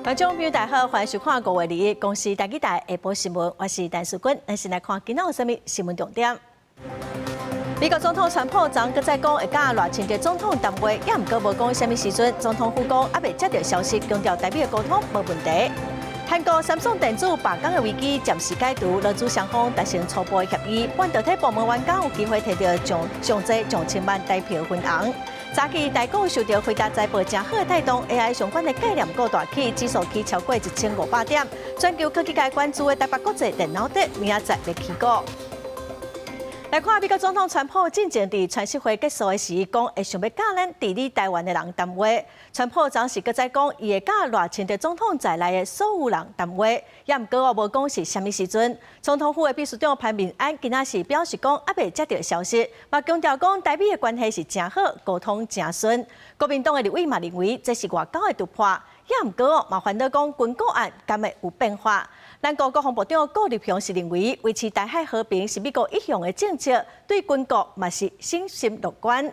觀眾朋友大家好，歡迎收看5月21公視台語台下晡新聞，我是陳淑君。咱先來看今仔有啥物新聞重點。美國總統川普昨閣再講會佮賴清德總統談話，也毋過無講啥物時陣。總統府講猶未接著消息，強調台美的溝通無問題。韓國三星電子罷工的危機暫時解除，勞資雙方達成初步的協議。半導體部門員工有機會提著上上濟上千萬台幣分紅。早起台股受著輝達財報誠好帶動，AI 相關的概念股大起，指數起超過1500點。全球科技界關注的台北國際電腦節，明仔載欲起鼓。來看美國總統川普進前佇川習會結束的時，講會想欲佮咱治理台灣的人談話。川普昨是閣再講，伊會佮賴清德總統在內的所有人談話，也毋過哦無講是啥物時陣。總統府的秘書長潘孟安今仔是表示講，猶未接著消息，嘛強調講台美的關係是誠好，溝通誠順。國民黨的立委嘛認為這是外交的突破，也毋過哦嘛煩惱講軍購案敢會有變化。咱國國防部長顧立雄是認為，維持台海和平是美國一向的政策，對軍購嘛是審慎樂觀。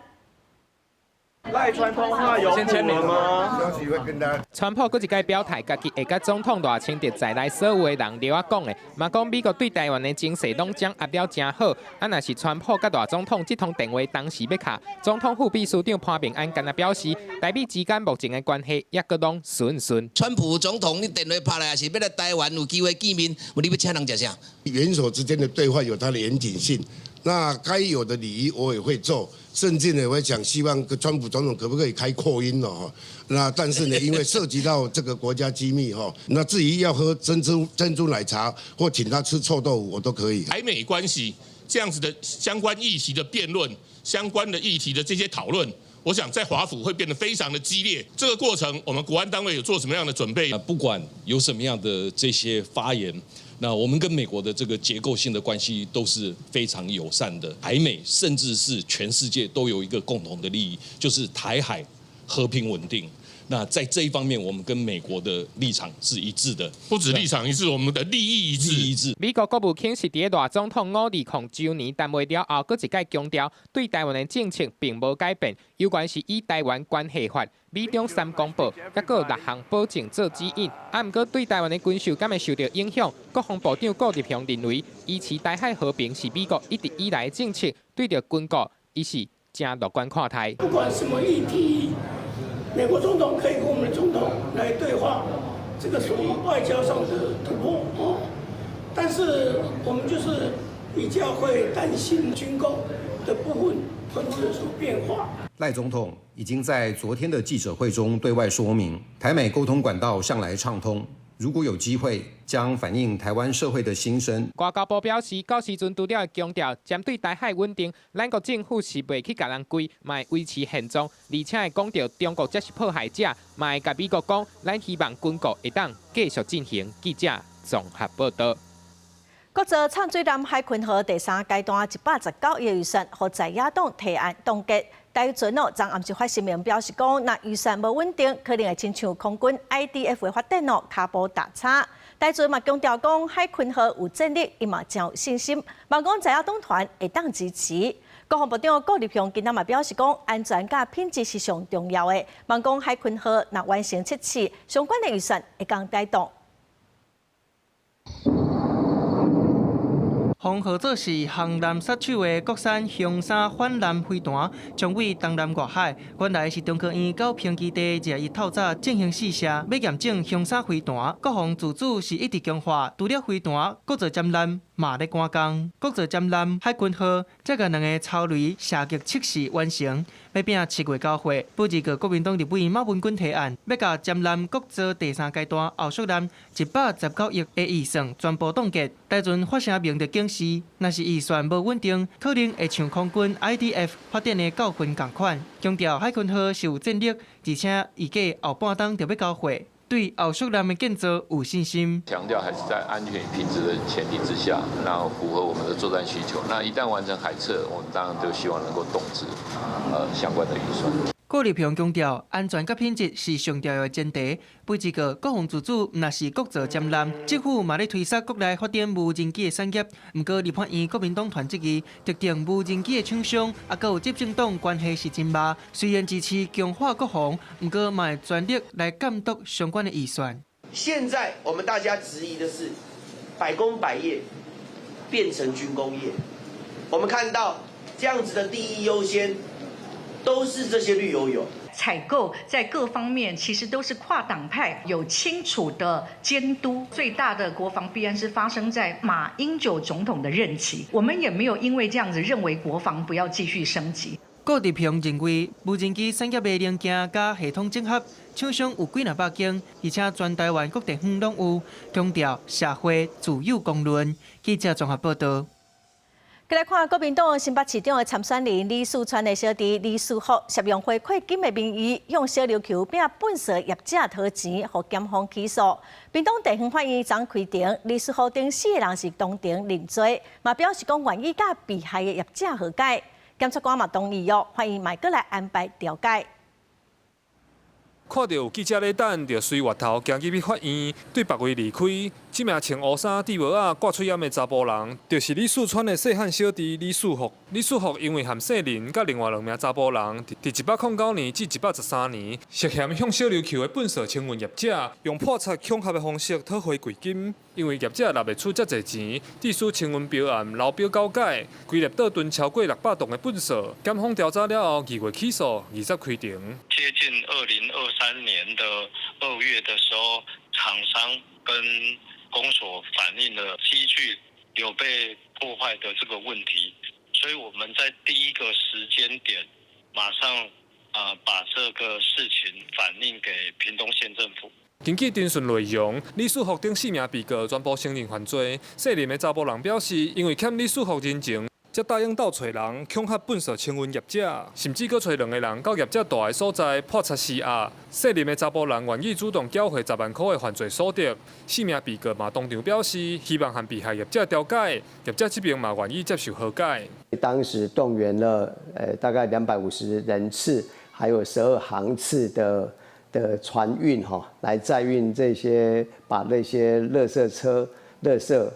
賴川通話有先簽名嗎？川普閣一擺表態，家己會佮總統賴清德在內所有的人著仔講的，嘛講美國對台灣的情勢攏掌握了誠好。啊，若是川普佮賴總統這通電話當時欲敲，總統府秘書長潘孟安敢若表示，台美之間目前的關係猶閣攏順順。川普總統，你電話拍來也是欲來台灣有機會見面，你欲請人食啥？元首之間的對話有它的嚴謹性，那該有的禮儀我也會做。甚至呢，我講希望川普總統可不可以開擴音咯？那但是呢，因為涉及到這個國家機密哈，那至於要喝珍珠奶茶或請他吃臭豆腐，我都可以。台美關係這樣子的相關議題的辯論，相關的議題的這些討論，我想在華府會變得非常的激烈。這個過程，我們國安單位有做什麼樣的準備？不管有什麼樣的這些發言，那我們跟美國的這個結構性的關係都是非常友善的。台美甚至是全世界都有一個共同的利益，就是台海和平穩定。那在這一方面，我們跟美國的立場是一致的。不止立場一致，我們的利益一致。一致。美國國務卿是佇賴總統520周年談話了後，閣一擺強調，對台灣的政策並無改變，尤其是以台灣關係法、美中三公報，抑閣六項保證做指引。啊，毋過對台灣的軍售敢會受著影響？國防部長顧立雄認為，維持台海和平是美國一直以來的政策，對著軍購，伊是誠樂觀看待。不管什麼議題，美國總統可以跟我們的總統來對話，這個屬於外交上的突破哦。但是我們就是比較會擔心軍購的部分會不會有什麼變化。賴總統已經在昨天的記者會中對外說明，台美溝通管道向來暢通，如果有機會，將反映台灣社會的心聲。外交部表示，到時陣除了會強調針對台海穩定，咱國政府是袂去共人規，嘛會維持現狀，而且會講著中國才是破壞者，嘛會共美國講，咱希望軍購會當繼續進行。記者綜合報導。國造歃水艦海鯤號第三階段119億預算，予在野黨提案凍結。台船哦，昨暗時發聲明表示講，若預算無穩定，可能會親像空軍 IDF 的發展哦，跤步踏差。台船嘛強調講，海鯤號有戰力，伊嘛誠有信心，望講在野黨團會當支持。國防部長顧立雄今仔嘛表示講，安全佮品質是上重要的，望講海鯤號若完成測試，相關的預算會當解凍。封號做是航艦殺手的國產雄三反艦飛彈，將對東南外海。原來是中科院九評基地21透早進行試射，欲驗證雄三飛彈。國防自主是一直強化，除了飛彈，國造潛艦嘛咧趕工。國造潛艦海鯤號，這個兩个超雷射擊測試完成，欲拼7月交貨。不過國民黨立委馬文君提案，欲共潛艦國造第三階段奧速艦119億的預算全部凍結。台船發聲明就警示，若是預算無穩定，可能會像空軍 IDF 發展的教訓仝款。強調海鯤號是有戰力，而且預計後半冬就欲交貨，對奧速艦的建造有信心。強調還是在安全與品質的前提之下，然後符合我們的作戰需求。那一旦完成海測，我們當然就希望能夠凍結相關的預算。顧立雄強調，安全佮品質是上重要的前提。不過，國防自主毋但是國造潛艦，政府嘛咧推捒國內發展無人機的產業。毋過，立法院國民黨團質疑，特定無人機的廠商，抑閣有執政黨關係是真密。雖然支持強化國防，毋過嘛會全力來監督相關的預算。現在我們大家質疑的是，百工百業變成軍工業，我們看到這樣子的第一優先，都是這些綠油油。採購在各方面其實都是跨黨派有清楚的監督。最大的國防弊案是發生在馬英九總統的任期，我們也沒有因為這樣子認為國防不要繼續升級。郭志平認為，無人機產業的零件佮系統整合，廠商有幾若百間，而且全台灣各地方攏有，強調社會自有公論。記者綜合報道。過來看國民黨新北市長的參選人李四川的小弟李書福，涉用回饋金的名義，向小琉球餅糞掃業者討錢，予檢方起訴。屏東地方法院昨開庭，李書福等四個人是當庭認罪，嘛表示講願意佮被害的業者和解。檢察官嘛同意哦，法院嘛閣來安排調解。看著有記者咧等，就隨越頭行入去法院，對別位離開。這名穿烏衫、戴帽仔、掛喙罨的查埔人，就是李四川的細漢小弟李書福。李書福因為和姓林佮另外兩名查埔人，佇109年至113年，涉嫌向小琉球的糞掃清運業者，用破拆恐嚇的方式討回饋金。因為業者納袂出遮濟錢，致使清運標案流標九改，規粒倒囤超過600噸的糞掃。檢方調查了後，2月起訴，20開庭。接近2023年的2月的時候，廠商跟公所反映了機具有被破壞的這個問題，所以我們在第一個時間點，馬上啊把這個事情反映給屏東縣政府。根據偵訊內容，李書福等四名被告全部承認犯罪。姓林的查埔人表示，因為欠李書福人情，才答應鬥揣人恐嚇糞掃清運業者，甚至閣揣兩個人到業者蹛的所在破賊施壓。姓林的查埔人願意主動繳回10萬塊的犯罪所得。四名被告嘛當場表示，希望和被害業者調解，業者這邊嘛願意接受和解。當時動員了大概250人次，還有12航次的船運哈，來載運這些，把那些垃圾車、垃圾，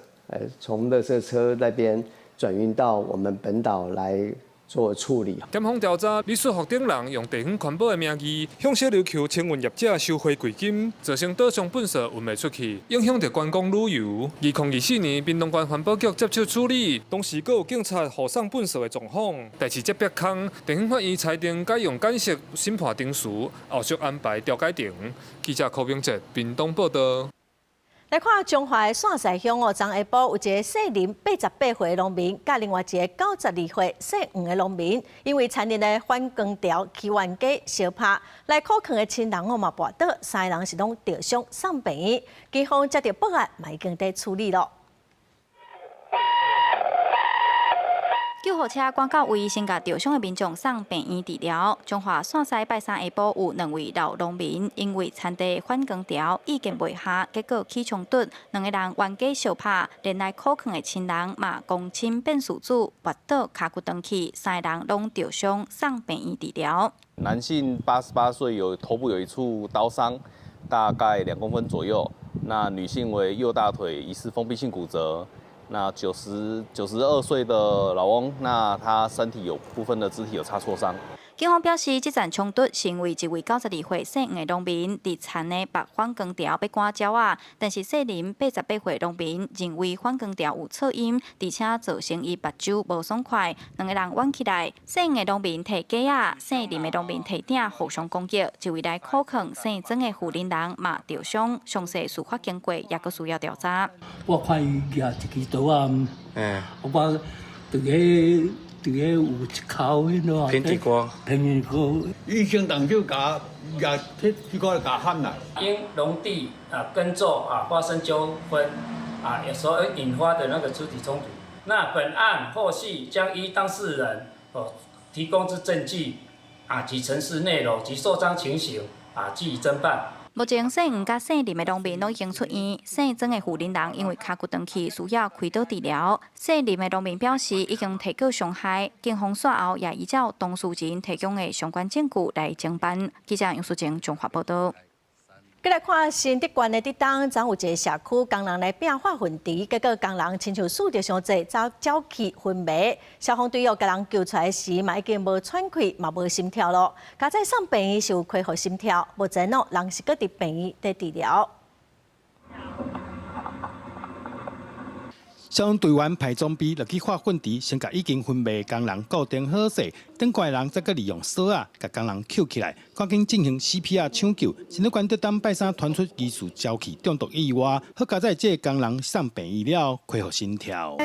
從垃圾車那邊轉運到我們本島來做處理。檢方調查李書福等人用地方環保的名義，向小琉球清運業者收回饋金，造成島上糞掃運袂出去，影響著觀光旅遊。2024年，屏東縣環保局接手處理，當時閣有警察護送糞掃的狀況，代誌才煏空。地方法院裁定改用簡易審判程序，後續安排調解庭。記者柯明哲屏東報道。來看彰化的線西鄉哦，昨下晡有一个姓林88歲的農民，佮另外一个92歲姓黃的農民，因為田裡的反光條起冤家相拍，來苦勸的親人哦嘛跋倒，三个人是攏著傷送病院，警方接著報案嘛已經佇處理囉。救護車趕到位，先共著傷的民眾送病院治療。彰化線西拜三下晡有兩位老農民，因為田地反光條意見袂合，結果起衝突，兩个人冤家相拍，連來苦勸的親人嘛公親變事主，跋倒跤骨斷去，三个人攏著傷送病院治療。男性88歲，有頭部有一處刀傷，大概2公分左右。那女性為右大腿疑似封閉性骨折。那92歲的老翁，那他身體有部分的肢體有擦挫傷。警方表示，這場衝突是因為一位92歲姓黃的農民佇田的縛反光條欲趕鳥仔，但是姓林88歲農民認為反光條有噪音，而且造成伊目睭無爽快，兩個人冤起來。姓黃的農民提架仔，姓林的農民提鼎互相攻擊，一位來苦勸姓曾的婦人人嘛著傷，詳細事發經過猶閣需要調查。我看伊舉一支刀仔，我佇彼佇彼有一口彼落偏激歌，偏激歌，伊先動手共舉彼彼個共砍啦。因農地啊耕作啊發生糾紛啊，有時候引發的那個肢體衝突。那本案後續將依當事人哦提供之證據啊及陳述內容及受傷情形啊，予以偵辦。目前姓黃佮姓林的農民攏已經出院，姓曾的婦人人因為跤骨斷去，需要開刀治療。姓林的農民表示已經提告傷害，警方煞後也依照當事人提供的相關證據來偵辦。記者楊淑靜綜合報道。閣來看新竹縣的竹東，昨有一个社區工人來拚化糞池，結果工人親像輸著傷濟，走走去昏迷。消防隊友共人救出來時，嘛已經無喘氣，嘛無心跳囉。佳哉送病院是有恢復心跳，目前哦，人是閣佇病院佇治療。消防隊員排裝備落去化糞池，先共已經昏迷的工人固定好勢，等過的人再閣利用索仔共工人抾起來，趕緊進行 CPR 搶救。新竹縣這禮拜三傳出疑似沼氣中毒意外，好佳哉這個工人送病院了，恢復心跳。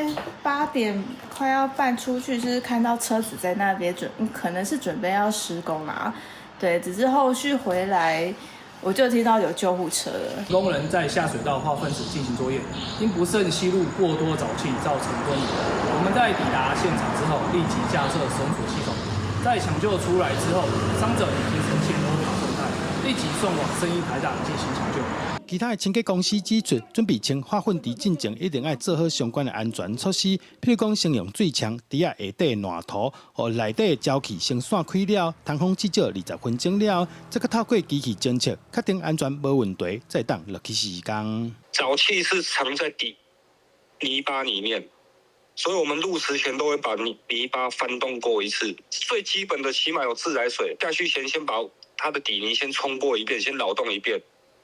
8點快要半出去，就是看到車子在那邊準，可能是準備要施工啦。對，只是後續回來，我就聽到有救護車了。工人在下水道化糞池進行作業，因不慎吸入過多沼氣，造成昏迷。我們在抵達現場之後，立即架設繩索系統，在搶救出來之後，傷者已經呈現嘔吐狀態，立即送往生醫台大進行搶救。其他的清潔公司指出，準備清化糞池進前，一定愛做好相關的安全措施，譬如講，先用水槍池仔下底爛塗，予內底的沼氣先散開了，通風至少20分鐘了，再閣透過機器偵測，確定安全無問題，才會當落去施工。沼氣是藏在底泥巴裡面，所以我們入池前都會把泥巴翻動過一次。最基本的，起碼有自來水下去前，先把它的底泥先沖過一遍，先擾動一遍。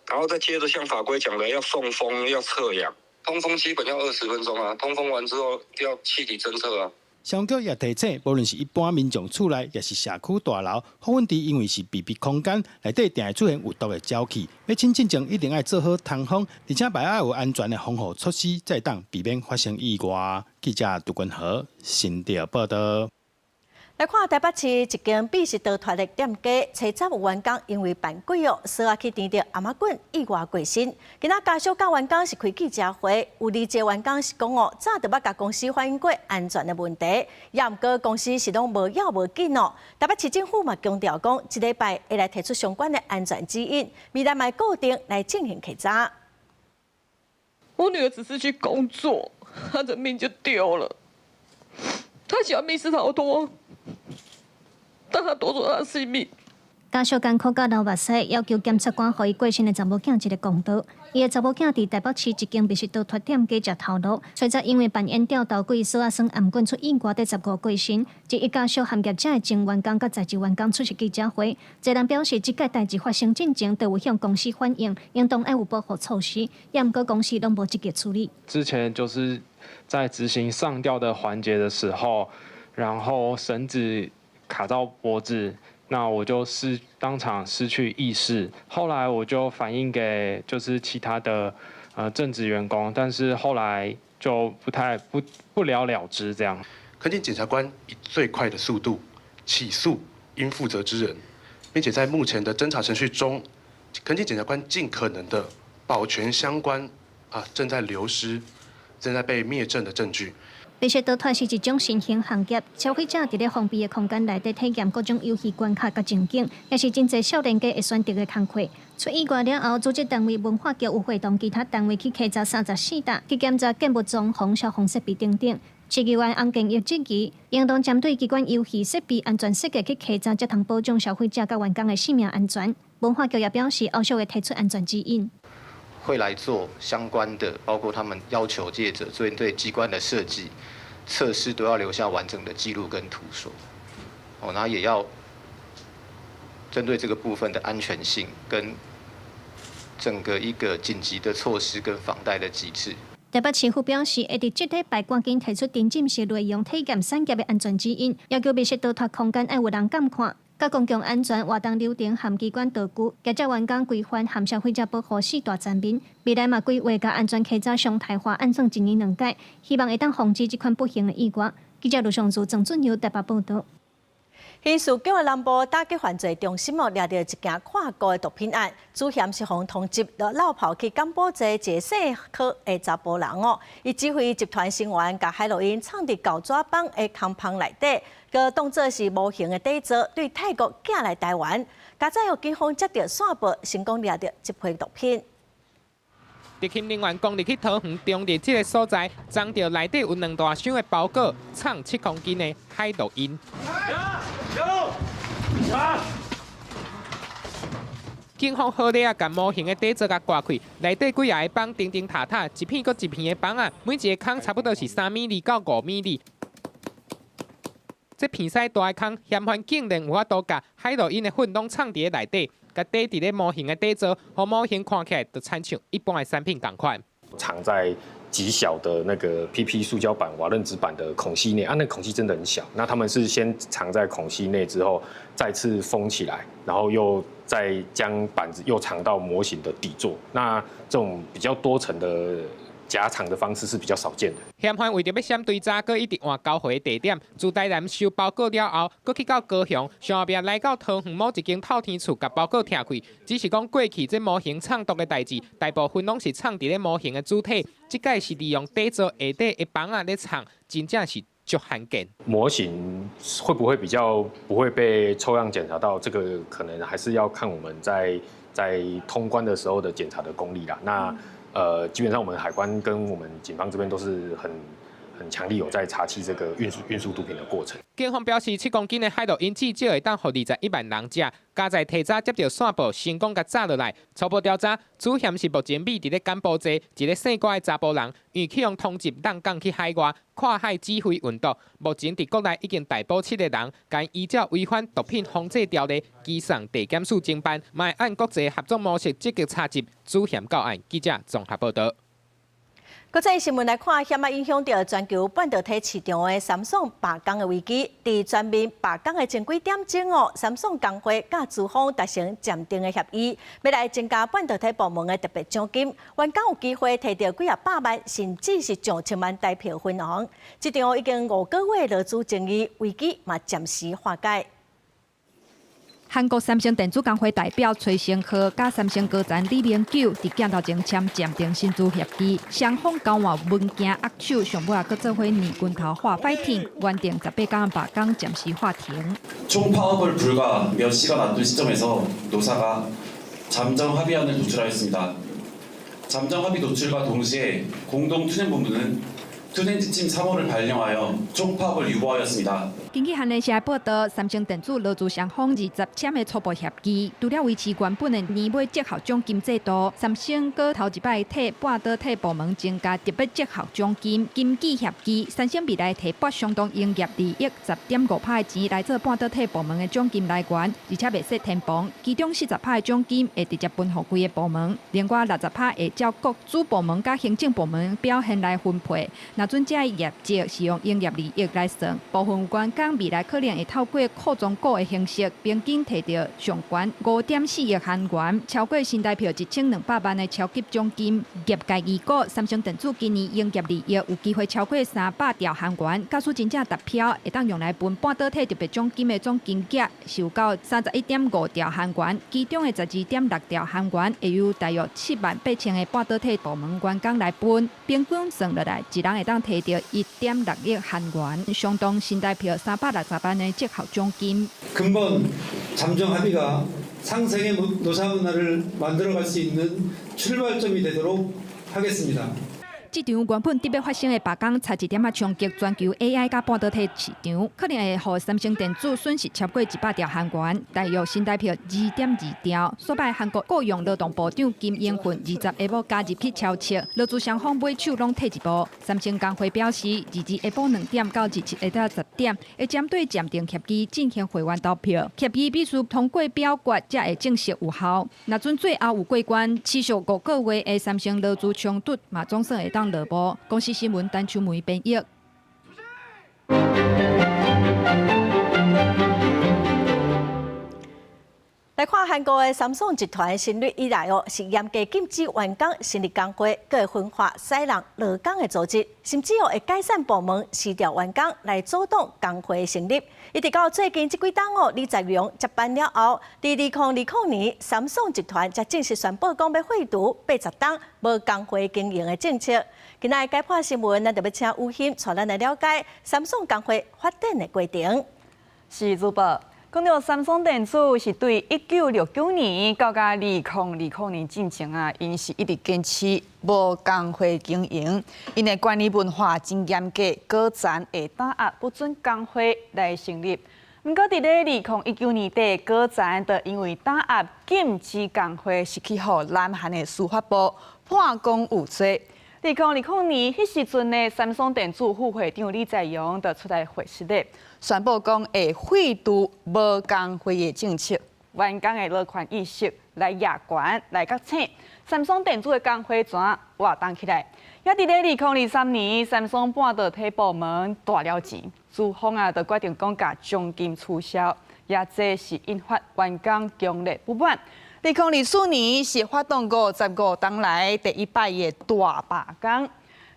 然後再接着像法規講的，要送風，要測氧，通風基本要20分鐘啊，通風完之後要氣體偵測啊。消防局也提醒，無論是一般民眾厝內，抑是社區大樓，化糞池因為是閉閉空間，內底定會出現有毒的沼氣，欲清進前一定愛做好通風，而且嘛愛有安全的防護措施，才會當避免發生意外。記者杜君和新竹報道。來看台北市一間美食逃脫的店家，初十有員工因為犯規哦，索仔去甜著頷仔棍，意外過身。今仔家屬佮員工是開記者會，有2個員工是講哦，早就捌共公司反映過安全的問題，也毋過公司是攏無要無緊哦。台北市政府嘛強調講，這禮拜會來提出相關的安全指引，未來嘛會固定來進行稽查。我女兒只是去工作，她的命就丟了。她喜歡密室逃脫。但他奪走他的性命。家屬艱苦佮流目屎，要求檢察官予伊過身的查某囝一個公道。伊的查某囝佇台北市一間美食逃脫店家食頭路，隨則因為扮演吊頭鬼索仔耍頷棍出意外，佇15過身。這一家屬含業者的前員工佮在職員工出席記者會，這人表示，這個代誌發生進前，就有向公司反映，應當愛有保護措施，也毋過公司攏無積極處理。之前就是在執行上吊的環節的時候，然後繩子卡到脖子，那我就當場失去意識。後來我就反映給就是其他的正職員工，但是後來就不太不不了了之這樣。懇請檢察官以最快的速度起訴應負責之人，並且在目前的偵查程序中，懇請檢察官盡可能的保全相關正在流失、正在被滅證的證據。密室逃脫是一種新興行業，消費者佇咧封閉的空間內底體驗各種遊戲關卡佮情景，也是真濟少年家會選擇的工課。出意外了後，組織單位文化局有會同其他單位去稽查34棟，去檢查建物裝潢、消防設備等等。市議員洪建義質疑，應當針對機關遊戲設備安全設計去稽查，才通保障消費者佮員工的性命安全。文化局也表示，後續會提出安全指引。會來做相關的，包括他們要求業者針對機關的設計、測試都要留下完整的記錄跟圖說。哦，那也要針對這個部分的安全性跟整個一個緊急的措施跟防呆的機制。台北市府表示，會佇這禮拜趕緊提出沉浸式內容體驗產業的安全指引，要求密室逃脫空間愛有人監看。佮公共安全活動流程含機關道具，業者員工規範含消費者保護四大層面。未來嘛規劃共安全稽查常態化，按算一年兩擺，希望會當防止這款不幸的意外。記者盧尚如、鄭俊友台北報導。刑事局的南部打擊犯罪中心哦，掠著一件跨國的毒品案，主嫌是予通緝落跑去柬埔寨一个姓柯的查埔人哦，伊指揮集團成員共海洛因藏佇厚紙板的空芳內底，閣當做是模型的底座，對泰國寄來台灣，佳哉予警方接著線報，成功掠著這批毒品。特勤人員攻入去桃園中壢這个所在，贓著內底有兩大箱的包裹，藏7公斤的海洛因。警方好咧啊，共模型的底座共割開，內底幾仔个板釘釘塔塔，一片閣一片的板仔，每一个空差不多是3米2到5米2。這片西大的空，嫌犯竟然有法度共海洛因的粉攏藏佇咧內底，共底佇咧模型的底座，予模型看起來就親像一般的產品仝款。藏在極小的那個 PP 塑膠板、瓦楞紙板的孔隙內，啊，那孔隙真的很小。那他們是先藏在孔隙內之後，再次封起來，然後又再將板子又藏到模型的底座。那這種比較多層的夾藏的方式是比較少見的。嫌犯為著欲閃追查，閣一直換交回地點。自台南收包裹了後，閣去到高雄，上後壁來到桃園某一間透天厝，共包裹拆開。只是講過去這模型藏毒的代誌，大部分攏是藏佇咧模型的主體。這擺是利用底座下底的板仔咧藏，真正是足罕見。模型會不會比較不會被抽樣檢查到？這個可能還是要看我們在通關的時候的檢查的功力啦。那基本上我們海關跟我們警方這邊都是很強力有在查緝這個運輸毒品的過程。警方表示，7公斤的海洛因至少會當予21萬人食。加在提早接著線報，成功共抓落來。初步調查，主嫌是目前匿佇咧柬埔寨一个姓郭的查埔人，因為去予通緝浪港去海外跨海指揮運毒。目前佇國內已經逮捕7個人，共依照違反毒品防制條例，移送地檢署偵辦，嘛會按國際合作模式積極查緝主嫌到案。記者綜合報導。國際新聞來看，險仔影響著全球半導體市場的三星罷工的危機。佇全面罷工的前幾點鐘哦，三星工會佮資方達成暫定的協議，欲來增加半導體部門的特別獎金，員工有機會提著幾仔百萬，甚至是上千萬台幣分紅。這場已經5個月勞資爭議危機嘛，暫時化解。韓國三星電子工會代表崔成浩佮三星高層李明久佇鏡頭前簽暫定薪資協議，雙方交換文件握手，上尾仔閣做伙捏拳頭喊 fighting，原定18工罷工暫時喊停。 총파업을 불과 몇 시간 앞둔 시점에서 노사가 잠정 합의안을 도출하였습니다. 잠정 합의 도출과 동시에 공동투쟁본부는 투쟁 지침 3호를 발령하여 총파업을 유보하였습니다. 根據韓聯社報導，三星電子勞資雙方20簽的初步協議，除了維持原本的年尾績效獎金制度，三星閣頭一擺替半導體部門增加特別績效獎金。根據協議，三星未來提撥相當營業利益10.5%的錢來做半導體部門的獎金來源，而且袂設天棚。其中40%的獎金會直接分予規个部門，另外60%會照各子部門佮行政部門表現來分配。若準這業績是用營業利益來算，部分員工未來可能會透過擴充股的形式，平均提著上懸5.4億韓元，超過新台幣1200萬的超級獎金。業界預估，三星電子今年營業利益有機會超過300兆韓元，假使真正達標，會當用來分半導體特別獎金的總金額是有夠31.5兆韓元，其中的12.6兆韓元會由大約7萬8千个半導體部門員工來分，平均算落來，一人會當提著1.6億韓元，相當新台幣360萬的績效獎金。 금번 잠정 합의가 상생의 노사 문화를 만들어갈 수 있는 출발점이 되도록 하겠습니다. 這場原本得欲發生的罷工，差一點仔衝擊全球 AI 佮半導體市場，可能會予三星電子損失超過100兆韓元，大約新台幣2.2兆。煞擺韓國雇傭勞動部長金英訓20下晡加入去敲尺，勞資雙方尾手攏退一步。三星工會表示，22下晡2點到27下晝10點，會針對暫定協議進行會員投票，協議必須通過表決才會正式有效。若準最後有過關，持續5個月的三星勞資衝突嘛，總算會當落幕。公視新聞陳秋梅編譯。來看韓國的三星集團成立以來哦，是嚴格禁止員工成立工會，閣會分化使人勞工的組織，甚至哦會解散部門，辭掉員工來阻擋工會成立。一直到最近這幾冬哦，李在鎔接班了後，佇2020年，三星集團才正式宣布講欲廢除80冬無工會經營的政策。今仔日解破新聞，咱就欲請吳欣帶咱來了解三星工會發展的過程。是主播。講著三星電子是對1969年到甲2020年進前啊，𪜶是一直堅持無工會經營，𪜶的管理文化真嚴格，高層會打壓不准工會來成立。毋過佇咧2019年底，高層就因為打壓禁止工會，是去予南韓的司法部判講有罪。2020年彼時陣呢，三星電子副會長李在鎔就出來回釋咧，宣布講會廢除無工會的政策，員工的勞權意識來壓懸來覺醒，三星電子的工會怎活動起來？也佇咧2023年，三星半導體部門大了錢，資方啊就決定講共獎金取消，也這是引發員工強烈不滿。2024年是發動55冬來第一擺的大罷工，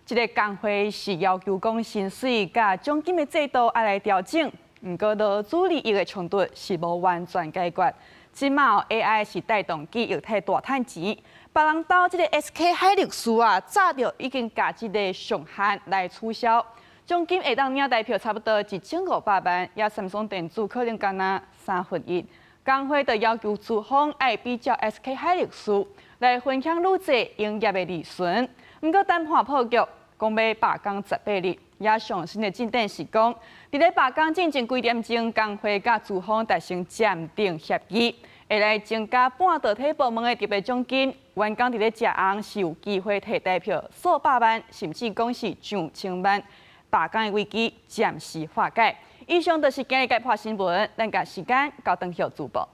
這个工會是要求講薪水佮獎金的制度愛來調整，毋過勞資利益的衝突是無完全解決。這馬 AI 是帶動記憶體大趁錢，別人兜這个 SK 海力士啊，早就已經共這个上限來取消，獎金會當領台票差不多1500萬，也三星電子可能干焦三分一。工會就要求資方愛比照 SK 海力士來分享愈濟營業的利潤，毋過談判破局，講欲罷工18日。也上新的進展是講，佇咧罷工進前幾點鐘，工會佮資方達成暫定協議，會來增加半導體部門的特別獎金，員工佇咧食紅是有機會提台票數百萬，甚至講是上千萬。罷工的危機暫時化解。以上就是今日的破新聞，咱共時間交轉予主播。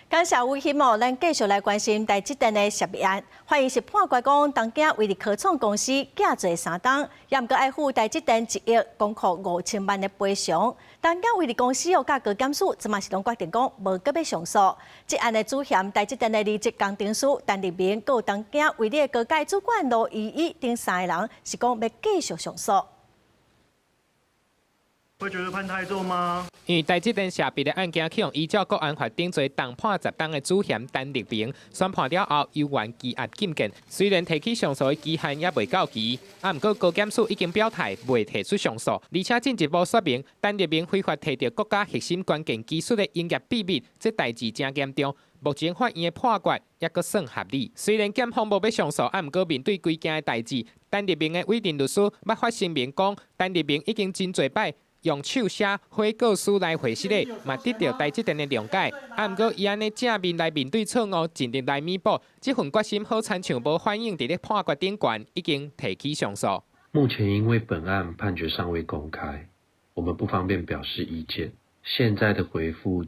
感謝偉欣哦，咱繼續來關心台積電的涉密案。法院是判決講，東京威力科創公司假罪3冬，也毋過愛付台積電1億公庫5000萬的賠償。東京威力公司哦，佮高檢署，這馬是攏決定講無閣欲上訴。這案的主嫌台積電的離職工程師陳立明，閣有東京威力的高階主管盧怡怡等三个人，是講欲繼續上訴。會覺得判太重嗎？因為台積電涉密的案件，去予依照國安法定罪重判10冬的主嫌陳立明，宣判了後，猶原羈押禁見。雖然提起上訴的期限猶未到期，啊，毋過高檢署已經表態袂提出上訴，而且進一步說明陳立明非法提著國家核心關鍵技術的營業秘密，這代誌誠嚴重。目前法院的判決猶閣算合理。雖然檢方無欲上訴，啊，毋過面對規件的代誌，陳立明的委任律師捌發聲明講，陳立明已經真濟擺用手寫悔過書來回釋的，嘛得著台積電的諒解。啊，毋過伊按呢正面來面對錯誤，盡力來彌補，這份決心好親像無反映佇咧判決頂懸，已經提起上訴。目前因為本案判決尚未公開，我們不方便表示意見。現在的回覆，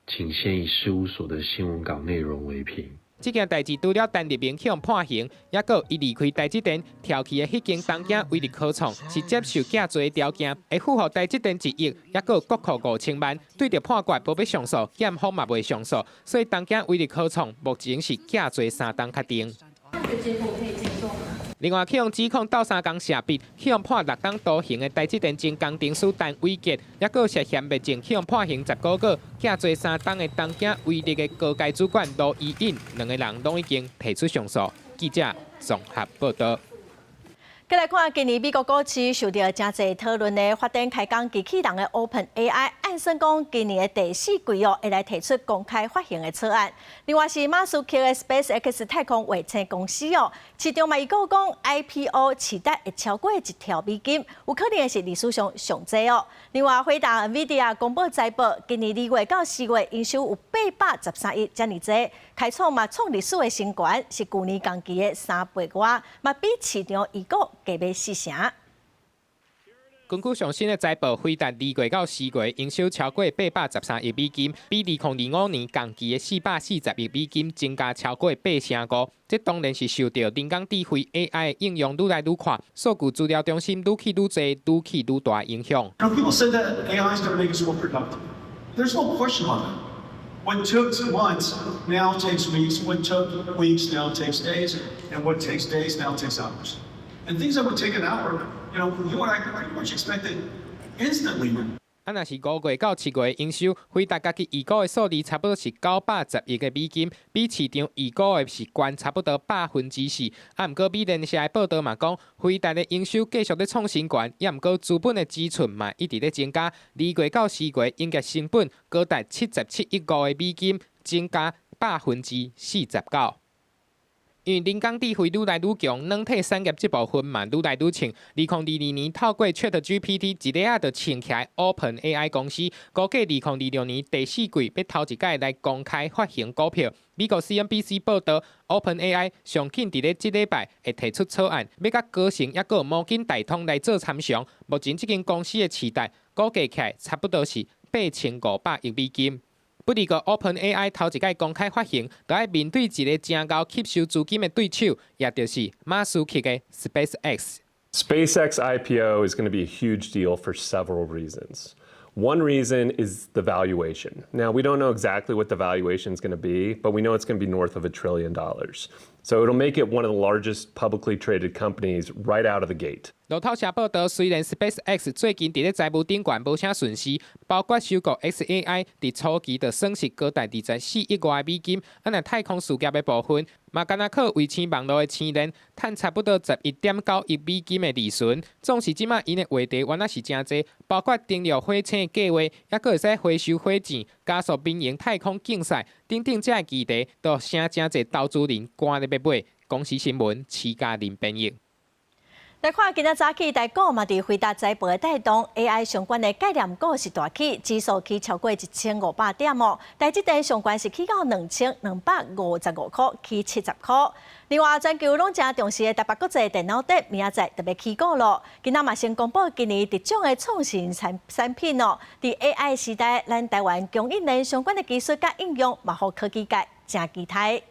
請先以事務所的新聞稿內容為憑。這件代誌除了陳立明去予判刑，猶閣伊離開台積電調去的彼間東京威力科創是接受假罪的條件，會付予台積電1億，猶閣國庫5000萬。對著判決無欲上訴，檢方嘛袂上訴，所以東京威力科創目前是假罪3冬確定。判決結果可以接受嗎？另外，去予指控鬥相共涉密，去予判6冬徒刑的台積電前工程師陳偉傑，猶閣涉嫌賣證去予判刑10個月，假罪3冬的東京威力的高階主管盧怡穎，兩个人攏已經提出上訴。記者綜合報道。閣來看，今年美國股市受著誠濟討論的發展開講機器人的 Open AI，按算講今年的第四季哦，會來提出公開發行的草案。另外是馬斯克的 SpaceX 太空衛星公司哦，市場嘛預估講 IPO 市值會超過1兆美金，有可能是歷史上上濟哦。另外，輝達 NVIDIA 公布財報，今年2月到4月營收有813億，遮爾濟，開創嘛創歷史的新高，是舊年同期的3倍外，嘛比市場預估加欲4成。根據上新的財報，輝達2月到4月營收超過813億美金，比2025年同期的440億美金增加超過8成5。這當然是受著人工智慧 AI 應用愈來愈闊，數據資料中心愈起愈濟、愈起愈大影響。 People say that AI is going to make us more productive. There's no question on that. What took months now takes weeks. What took weeks now takes days, and what takes days now takes hours. And things that would take an hour, you and I pretty much expect it instantly. 啊，若是5月到7月營收，輝達家己預估的數字差不多是910億個美金，比市場預估的是懸差不多4%。啊，毋過美聯社的報導嘛講，輝達的營收繼續咧創新高，也毋過資本的支出嘛一直咧增加。2月到4月營業成本高達77億5個美金，增加49%。因為人工智慧愈來愈強，軟體產業這部分嘛愈來愈衝。2022年透過 ChatGPT 一下仔就衝起來 OpenAI 公司，估計2026年第四季欲頭一擺來公開發行股票。美國 CNBC 報導，OpenAI 上緊佇咧這禮拜會提出草案，欲佮高盛抑閣摩根大通來做參詳。目前這間公司的市值估計起來差不多是8500億美金。本不過 OpenAI 頭一擺公開發行，就愛面對一个誠𠢕吸收資金的對手，也就是馬斯克的 SpaceX。 SpaceX IPO is going to be a huge deal for several reasons. One reason is the valuation. Now, we don't know exactly what the valuation is going to be, but we know it's going to be north of $1 trillion. So it'll make it one of the largest publicly traded companies right out of the gate. 路透社報導，雖然 SpaceX 最近佇咧財務頂懸無啥順勢，包括收購 xAI，佇初期就損失高達24億外美金。啊，若太空事業的部分，嘛干焦靠衛星網路的星鏈，趁差不多11.9億美金的利潤。總是這馬𪜶的話題原來是誠濟，包括登陸火星的計劃，猶閣會使回收火箭，加速民營太空競賽等等，這个議題都吸引誠濟投資人趕咧欲買。公視新聞，徐嘉玲編譯。來看今仔早起，台股嘛佇輝達財報的帶動，AI 相關的概念股是大起，指數起超過1500點哦。台積電上懸是起到2255塊，起70塊。另外，全球攏誠重視的台北國際電腦節，明仔載就欲起鼓囉。今仔嘛先公布今年得獎的創新產品哦。佇 AI 時代，咱台灣供應鏈相關的技術佮應用，嘛予科技界誠期待。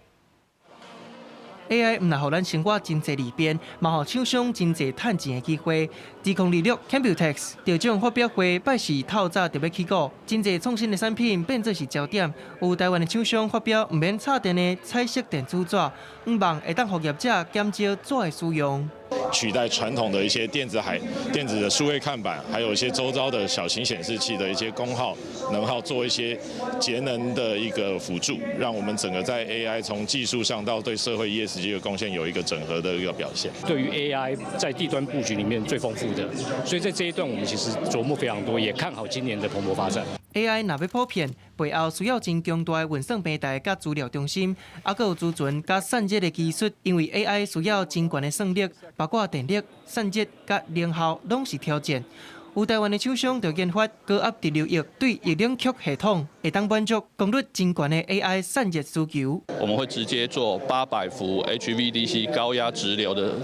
AI 毋但予咱生活真濟利便，嘛予廠商真濟趁錢的機會。2026 Computex 得獎發表會拜四透早就欲起鼓，真濟創新的產品變做是焦點。有台灣的廠商發表毋免插電的彩色電子紙，向望會當予業者減少紙的使用。取代傳統的一些電子海、電子的數位看板，還有一些周遭的小型顯示器的一些功耗、能耗，做一些節能的一個輔助，讓我們整個在 AI 從技術上到對社會 ESG 的貢獻有一個整合的一個表現。對於 AI 在地端布局裡面最豐富的，所以在這一段我們其實著墨非常多，也看好今年的蓬勃發展。 AI 若欲普遍，背後需要真強大的運算平台佮資料中心，猶閣有儲存佮散熱的技術。因為 AI 需要真懸的算力，包括電力、散熱佮能效，攏是挑戰。有台灣的廠商就研發高壓直流液對液冷卻系統，會當滿足功率真懸的 AI 散熱需求。我們會直接做800伏 HVDC 高壓直流的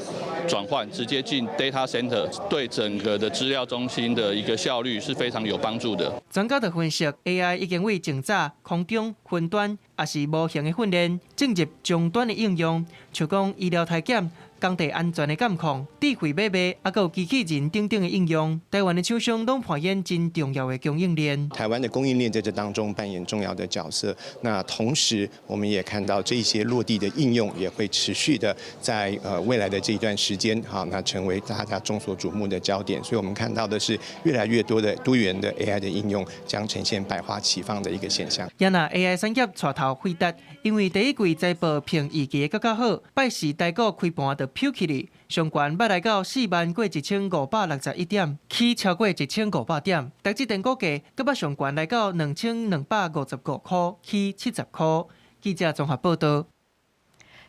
轉換，直接進 data center，對整個的資料中心的一個效率是非常有幫助的。專家就分析，AI 已經為靜早、空中、雲端，抑是模型的訓練，進入終端的應用，像講醫療體檢、工地安全的監控、智慧買賣，猶閣有機器人等等的應用，台灣的廠商攏扮演真重要的供應鏈。台灣的供應鏈在這當中扮演重要的角色。那同時，我們也看到這些落地的應用也會持續的在未來的這一段時間，哈，那成為大家眾所矚目的焦點。所以我們看到的是越來越多的多元的 AI 的應用，將呈現百花齊放的一個現象。也若 AI 產業帶頭輝達，因為第一季財報評預期閣較好，拜四台股開盤就飆起來，上懸捌來到4萬過1561點，起超過1500點。台積電股價閣捌上懸來到2255塊，起70塊。記者綜合報導。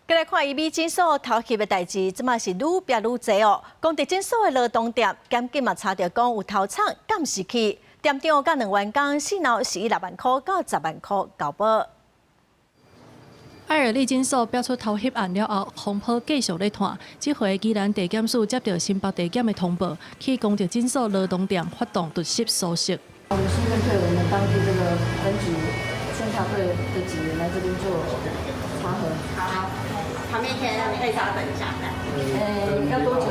閣來看醫美診所偷翕的代誌，這馬是愈爆愈濟哦。功德診所的羅東店，檢警嘛查著講有偷藏監視器，店長佮兩員工信後是以6萬塊到10萬塊交保。愛爾利診所爆出偷翕案了後，風波繼續咧湠。這回宜蘭地檢署接著新北地檢的通報，去功德診所羅東店發動突襲搜索。我們是面對我們當地這個分局偵查隊的警員來這邊做查核。好，旁邊先可以稍等一下。要多久？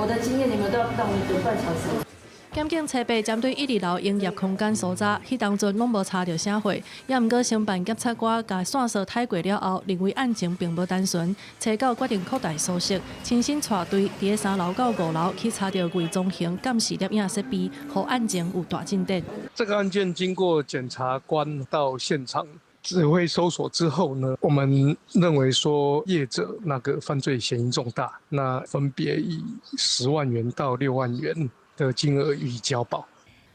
我的經驗，你們都要等等半小時。檢警初步針對一、二樓營業空間搜查，彼當陣攏無查著啥貨，也毋過承辦檢察官共線索睇過了後，認為案情並無單純，初九決定擴大搜索，親身帶隊佇三樓到五樓去查著偽裝型監視攝影設備，予案情有大進展。這個案件經過檢察官到現場指揮搜索之後呢，我們認為說業者那個犯罪嫌疑重大，那分別以10萬元到6萬元的金額予以交保。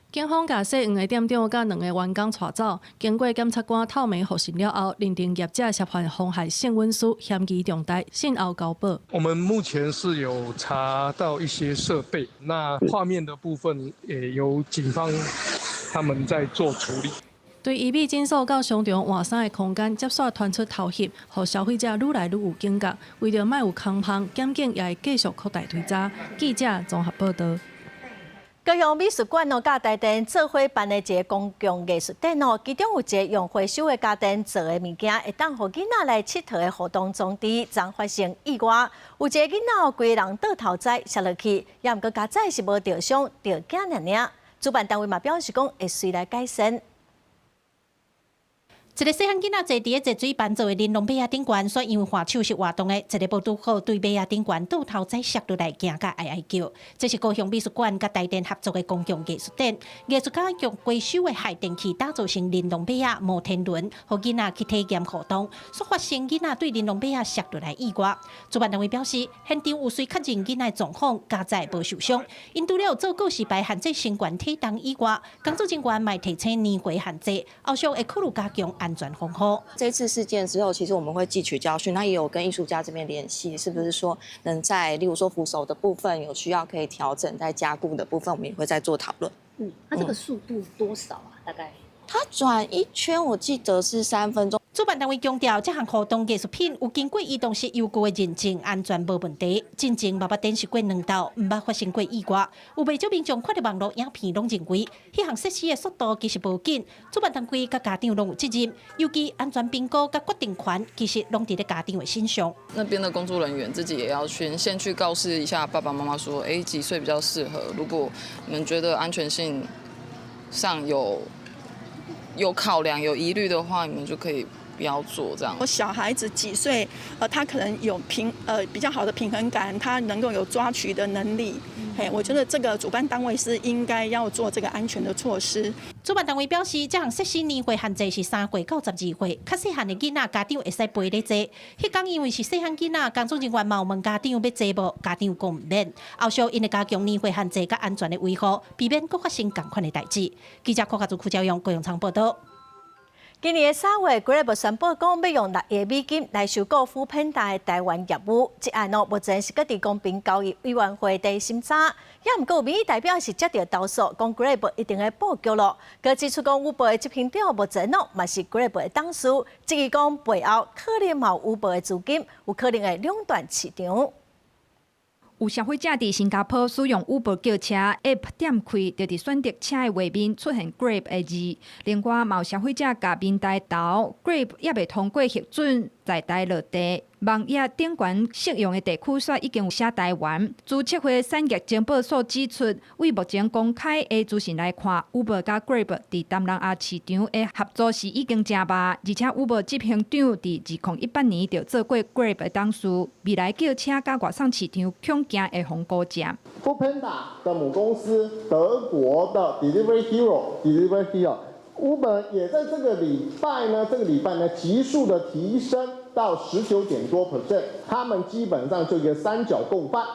警方共姓黃的店長佮兩個員工帶走，經過檢察官透明複訊了後，認定業者涉犯妨害性隱私，嫌疑重大，信後交保。我們目前是有查到一些設備，那畫面的部分也由警方他們在做處理。對醫美診所到商場換衫的空間，接續傳出偷翕，予消費者愈來愈有警覺。為著莫有空縫，檢警也會繼續擴大追查。記者綜合報導。高雄美術館哦，佮台電做伙辦的一个公共藝術展哦，其中有一个用回收的家電做的物件，會當予囡仔來𨑨迌的互動裝置，昨發生意外，有一个囡仔哦，規个人倒頭栽摔落去，也毋過佳哉是無著傷，著驚爾爾。主辦單位嘛表示講會隨來改善。一个細漢囡仔坐佇咧熱水盤做的玲瑯馬仔頂懸，煞因為滑手是活動的，一个無拄好對馬仔頂懸倒頭栽摔落來，驚甲哀哀叫。這是高雄美術館佮台電合作的公共藝術展，藝術家用回收的氦電器打造成玲瑯馬仔摩天輪，予囡仔去體驗互動，煞發生囡仔對玲瑯馬仔摔落來意外。主辦單位表示，現場有隨確認囡仔狀況，佳哉無受傷。𪜶除了做告示牌限制身懸體重以外，工作人員嘛提醒年歲限制，後續會考慮加強安全防護。這次事件之後，其實我們會汲取教訓，那也有跟藝術家這邊聯繫，是不是說能在例如說扶手的部分有需要可以調整，在加固的部分，我們也會再做討論。嗯，它這個速度多少啊？大概？它轉一圈，我記得是3分鐘。主辦單位強調，這項互動藝術品有經過移動式遊具的認證，安全無問題。進前嘛捌展示過兩道，毋捌發生過意外。有袂少民眾看著網路影片，攏認為，彼項設施的速度其實無緊。主辦單位佮家長攏有責任，尤其安全評估佮決定權，其實攏佇咧家長的身上。那邊的工作人員自己也要去先去告示一下爸爸媽媽，說，哎，幾歲比較適合？如果你們覺得安全性上有考量、有疑慮的話，你們就可以不要做這樣。我小孩子幾歲？他可能有比較好的平衡感，他能夠有抓取的能力。嘿，我覺得這個主辦單位是應該要做這個安全的措施。主辦單位表示，這項設施年歲限制是3歲到12歲，較細漢的囡仔家長會使陪咧坐。彼工因為是細漢囡仔，工作人員嘛有問家長欲坐無，家長講毋免。後續𪜶會加強年歲限制佮安全的維護，避免閣發生仝款的代誌。記者柯家祖、柯昭陽、高雄場報道。今年的3月，Grab 宣布講欲用6億美金來收購 foodpanda 的台灣業務。這案哦，目前是閣佇公平交易委員會佇審查。也毋過有民意代表是接著投訴，講 Grab 一定會布局囉。閣指出講，Uber 的執行長目前哦，嘛是 Grab 的董事，質疑講背後可能嘛有 Uber 的資金，有可能會壟斷市場。有消費者佇新加坡使用 Uber 叫車 App 點開，就佇選擇車的畫面出現 Grab 的字。另外，嘛有消費者共民代投 Grab 猶未通過核准在台落地。網頁頂懸適用的地區煞已經有寫台灣。資策會產業情報所指出，對目前公開的資訊來看，Uber 佮 Grab 佇東南亞市場的合作是已經誠密，而且 Uber 執行長佇2018年就做過 Grab 的董事，未來叫車佮外送市場恐驚會予孤佔。 Foodpanda 的母公司德國的 Delivery Hero，Delivery Hero，Uber 也在這個禮拜呢，這個禮拜呢急速的提升到19點多 percent，他們基本上就一個三角共犯。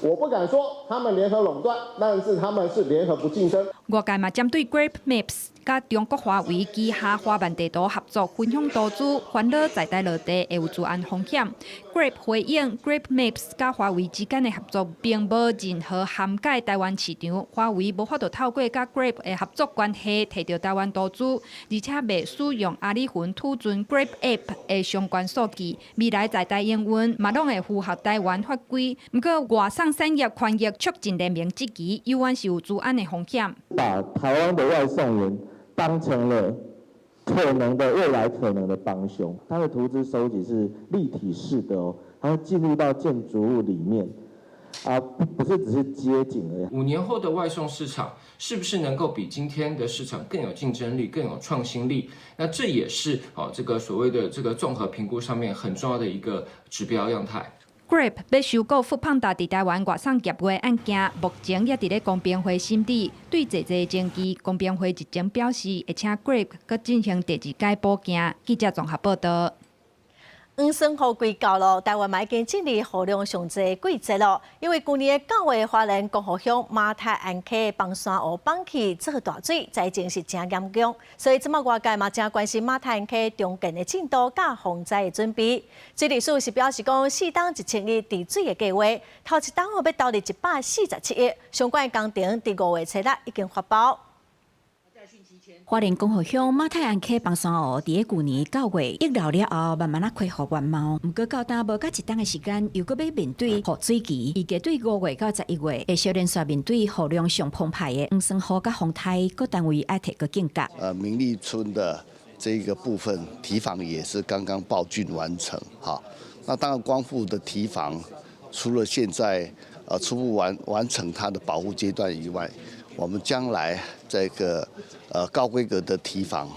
我不敢說他們聯合壟斷，但是他們是聯合不競爭。外界嘛針對 Grab Maps 佮中國華為旗下華萬地圖合作分享圖資，煩惱在台落地會有資安風險。Grab 回應 Grab Maps 佮華為之間的合作並無任何涵蓋台灣市場，華為無法度透過佮 Grab 的合作關係提著台灣圖資，而且袂使用阿里雲儲存 Grab App 的相關數據。未來在台營運嘛攏會符合台灣法規。毋過外送產業權益促進聯盟質疑，猶原是有資安的風險。把台灣的外送員當成了可能的未來可能的幫兇。它的圖資收集是立體式的哦，它會進入到建築物裡面，啊，不是只是街景而已。5年後的外送市場是不是能夠比今天的市場更有競爭力、更有創新力？那這也是哦，這個所謂的這個綜合評估上面很重要的一個指標樣態。 Grab 欲收購 foodpanda 佇台灣外送業務的案件，目前猶佇咧公平會審理。對濟濟爭議，公平會日前表示會請 Grab 閣進行第二擺補件。記者綜合報道。黃酸雨季到囉，台灣嘛已經進入雨量上濟的季節囉。因為舊年的9月，花蓮光復鄉馬太鞍溪崩山湖崩去做大水，災情是誠嚴重，所以這擺外界嘛誠關心馬太鞍溪重建的進度佮防災的準備。水利署是表示講，四冬1000億治水的計畫，頭一冬欲投入147億，相關的工程佇5月初六已經發包。花蓮光復鄉馬太鞍溪崩山湖，佇咧舊年9月溢流了後，慢慢仔恢復原貌。毋過到今無夠一冬的時間，又閣欲面對雨水期。預計對5月到11月，會小連續面對雨量上澎湃的黃酸雨佮風颱，各單位愛提高警覺。明利村的這個部分堤防也是剛剛報竣完成，哈。那當然光復的堤防，除了現在初步完成它的保護階段以外，我們將來這個高規格的堤防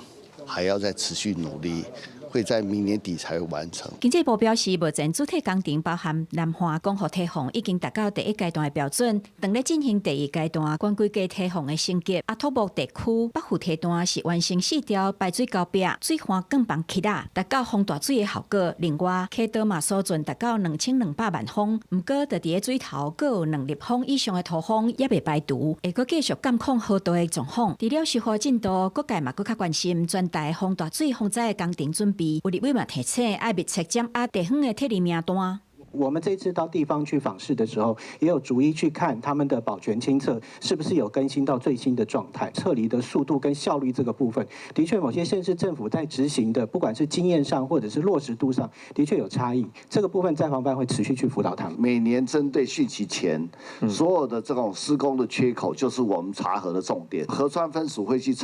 還要再持續努力，會在明年底才會完成。經濟部表示，目前主體工程包含南橫光復堤防已經達到第一階段的標準，正咧進行第二階段懸規格堤防的升級。啊，土木地區北富堤段是完成四條排水溝壁、水岸墾房起來，達到防大水的效果。另外，溪道嘛疏浚達到2200萬方，毋過佇咧水頭閣有2立方以上的土方猶未排除，會閣繼續監控河道的狀況。除了修復進度，各界嘛閣較關心全台防大水防災的工程準備。有立委嘛提醒，愛密切掌握地方的撤離名單。我們這次到地方去訪視的時候，也有逐一去看他們的保全清冊是不是有更新到最新的狀態，撤離的速度跟效率這個部分，的確某些縣市政府在執行的，不管是經驗上或者是落實度上，的確有差異。這個部分災防辦會持續去輔導他們。每年針對汛期前所有的這種施工的缺口，就是我們查核的重點。河川分署會去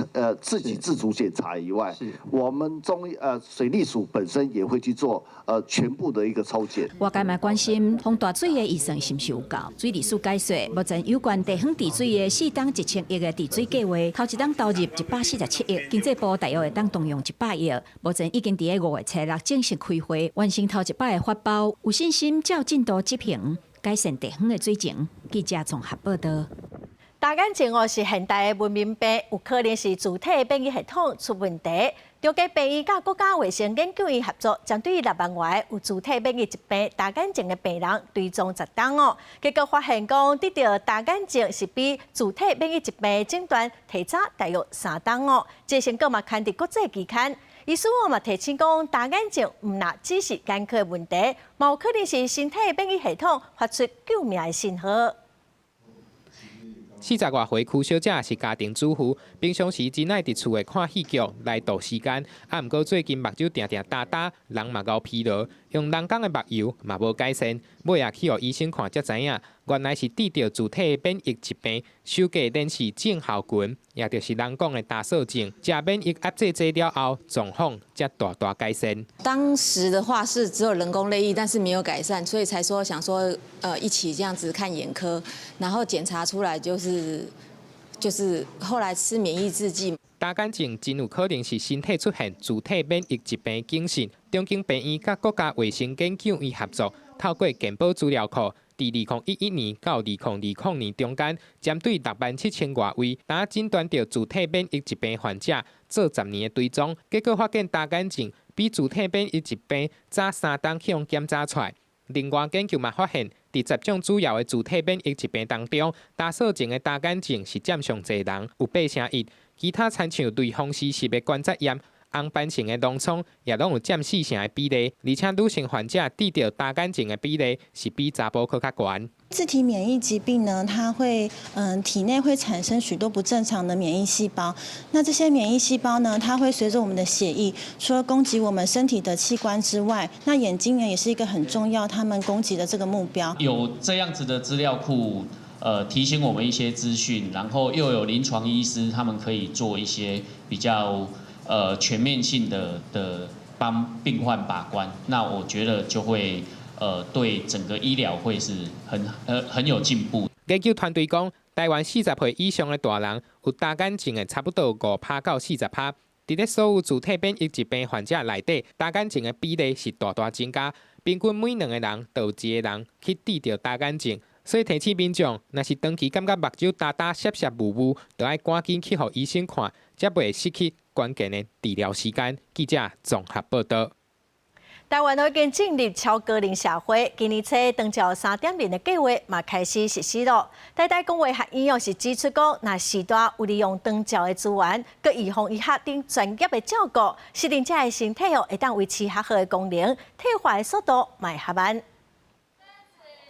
自己自主檢查以外，我們中水利署本身也會去做全部的一個抽檢。外界嘛關心防大水的預算是毋是有夠？水利署解說，目前有關地方治水的4冬1000億的治水計劃，頭一冬投入147億，經濟部大約會當動用100億。目前已經佇咧5月初六正式開會，完成頭一擺的發包，有信心照進度執行，改善地方的水情。記者綜合報道。乾眼症哦是現代的文明病，有可能是自體免疫系統出問題。中家病院佮國家衛生研究院合作，針對6萬外有自體免疫疾病乾眼症的病人追蹤10冬哦，結果發現講得著乾眼症是比自體免疫疾病診斷提早大約3冬哦。這成果嘛刊佇國際期刊。醫師哦嘛提醒講，乾眼症毋若只是眼科的問題，嘛有可能是身體免疫系統發出救命的信號。40外歲柯小姐是家庭主婦，平常時真愛佇厝內看戲劇來度時間。啊，毋過最近目睭定定焦焦，人嘛𠢕疲勞，用人工的目油嘛無改善，尾仔去予醫生看才知影，原來是得著自體免疫疾病，首過連氏症候群，也就是人講的焦色症。食免疫壓制劑了後，狀況才大大改善。當時的話是只有人工淚液，但是沒有改善，所以才說想說，一起這樣子看眼科，然後檢查出來就是後來吃免疫製劑。乾眼症真有可能是身體出現自體免疫疾病警訊。中興病院佮國家衛生研究院合作，透過健保資料庫，佇2011年到2020年中間，針對6萬7千外位，焦診斷著自體免疫疾病患者做10年的追蹤，結果發現乾眼症比自體免疫疾病早3冬去予檢查出來。另外研究嘛發現，佇10種主要的自體免疫疾病當中，焦色症的乾眼症是佔上濟人，有8成一。其他親像類風濕性的關節炎、紅斑性的狼瘡，也攏有佔4成的比例。而且女性患者得著乾眼症的比例是比查埔閣較懸。自體免疫疾病呢，它會體內會產生許多不正常的免疫細胞。那這些免疫細胞呢，它會隨着我們的血液，除了攻擊我們身體的器官之外，那眼睛呢也是一個很重要，他們攻擊的這個目標。有這樣子的資料庫，提醒我們一些資訊，然後又有臨床醫師，他們可以做一些比較全面性的幫病患把關。那我覺得就會對整個醫療會是很有進步。研究團隊講，台灣40歲以上的大人有乾眼症的差不多5趴到40趴。佇咧所有自體免疫疾病患者內底，乾眼症的比例是大大增加，平均每兩個人就有一個人去得著乾眼症。所以提醒民眾，若是長期感覺目睭焦焦、澀澀霧霧，就愛趕緊去予醫生看，才袂失去關鍵的治療時間。記者綜合報道。台灣已經進入超高齡社會，今年初長照3.0的計劃嘛開始實施囉。台大公衛學院是指出講，若序大有利用長照的資源，閣預防醫學等專業的照顧，失能者的身體哦會當維持較好的功能，退化的速度嘛會較慢。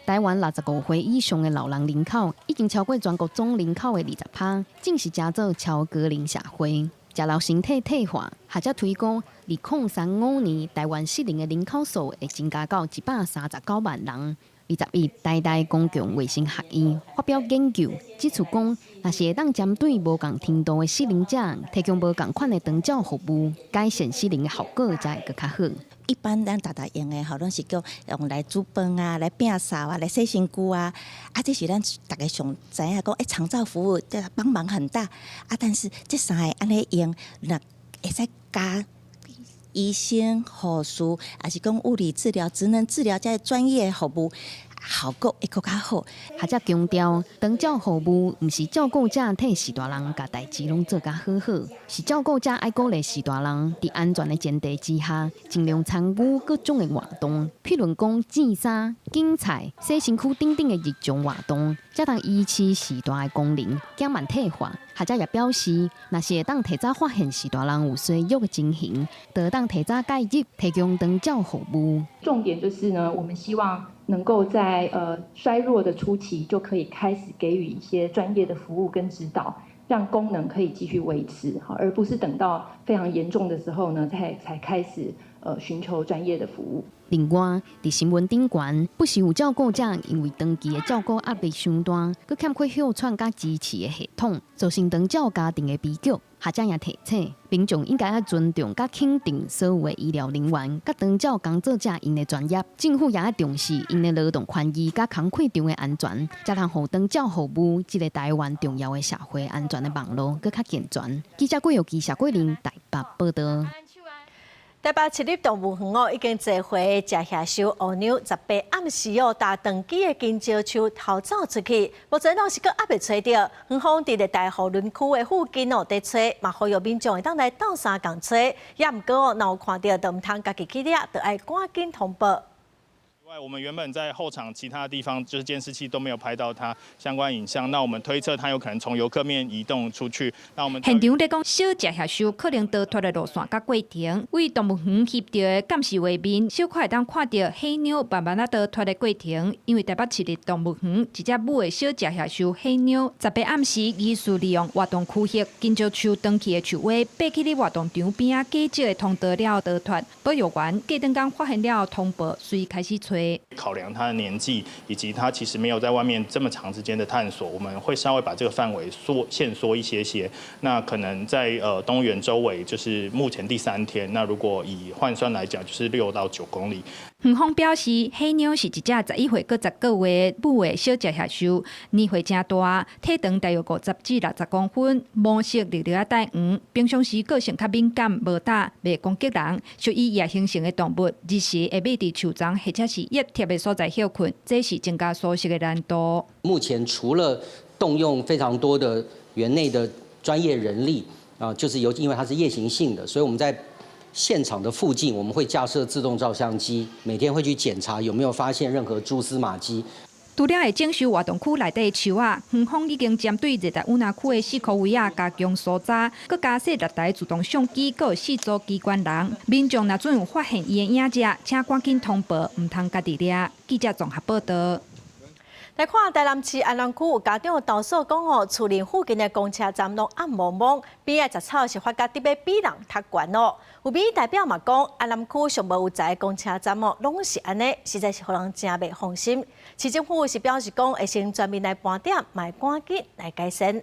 台灣65歲以上的老人人口已經超過全國總人口的20趴，正式成做超高齡社會。食老身體退化。學者推估，2035年台灣失能的人口數會增加到139萬人。21，台大公共衛生學院發表研究指出，講若是會當針對無仝程度的失能者，提供無仝款的長照服務，改善失能的效果才會閣較好。一般咱逐逐用的吼，攏是叫用來煮飯啊，來摒掃啊，來洗身軀啊。啊，這是咱逐家上知影講，欸，長照服務這幫忙很大啊。但是這三个按呢用，若會使加醫生、護士，抑是講物理治療、職能治療這專業服務，效果會閣較好。學者強調，長照服務毋是照顧者替序大人共代誌攏做甲好好，是照顧者愛鼓勵序大人佇安全的前提之下，盡量參與各種的活動，譬如講剪衫、揀菜、洗身軀等等的日常活動，才通維持序大的功能，減慢退化。學者也表示，若是會當提早發現序大人有衰弱的情形，就會當提早介入，提供長照服務。重點就是呢，我們希望能夠在衰弱的初期就可以開始給予一些專業的服務跟指導，讓功能可以繼續維持，而不是等到非常嚴重的時候呢，才開始尋求專業的服務。另外，佇新聞頂懸，不時有照顧者因為長期的照顧壓力傷大，閣欠缺歇喘佮支持的系統，造成長照家庭的悲劇。學者也提醒，民眾應該愛尊重佮肯定所有的醫療人員佮長照工作者𪜶的專業，政府也愛重視𪜶的勞動權益佮工課場的安全，才通予長照服務這个台灣重要的社會安全的網路閣較健全。記者郭玉基、謝桂玲台北報道。台北市立動物園哦，已經坐回食野獸烏妞18暗時哦，踏長枝的香蕉樹逃走出去，目前攏是閣猶未揣著。園方佇熱帶雨林區的附近哦，佇揣，嘛呼籲民眾會當來鬥相共揣，也毋過哦，若有看著，就毋通家己去掠，就愛趕緊通報。外，我們原本在後場其他地方，就是監視器都沒有拍到它相關影像。那我們推測它有可能從遊客面移動出去。那我們現場咧講，小食野獸可能逃脫的路線佮過程，對動物園翕著的監視畫面，小可會當看著黑妞慢慢仔逃脫的過程。因為台北市立動物園一隻母的小食野獸黑妞，18暗時疑似利用活動區域香蕉樹斷去的樹尾，爬去咧活動場邊仔假石的通道了逃脫。保育員隔頓工發現了通報，隨開始揣。考量他的年紀，以及他其實沒有在外面這麼長時間的探索，我們會稍微把這個範圍縮限縮一些些。那可能在動物園周圍，就是目前第三天。那如果以換算來講，就是6到9公里。園方表示，黑妞是一隻11歲閣10個月母的小食野獸，年歲誠大，體長大約50至60公分，毛色綠綠仔帶黃。平常時個性較敏感，無膽，袂攻擊人，屬於夜行性的動物，日時會匿佇樹叢或者是葉貼的所在歇睏，這是增加搜尋的難度。目前除了動用非常多的園內的專業人力啊，就是由因為它是夜行性的，所以我們在現場的附近，我們會架設自動照相機，每天會去檢查有沒有發現任何蛛絲馬跡。除了會整修活動區內底的樹仔，園方已經針對熱帶雨林區的四箍圍仔加強搜查，閣加設六台自動相機，閣有四組機關人。民眾若準有發現伊的影跡，請趕緊通報，毋通家己掠。記者綜合報道。來看台南市安南區有家長投訴講哦，樹林附近的公車站攏暗濛濛，邊仔雜草是發覺得欲比人較懸哦。有民意代表嘛講，安南區上無有才的公車站哦，攏是按呢，實在是予人誠袂放心。市政府是表示講，會先全面來盤點，嘛會趕緊來改善。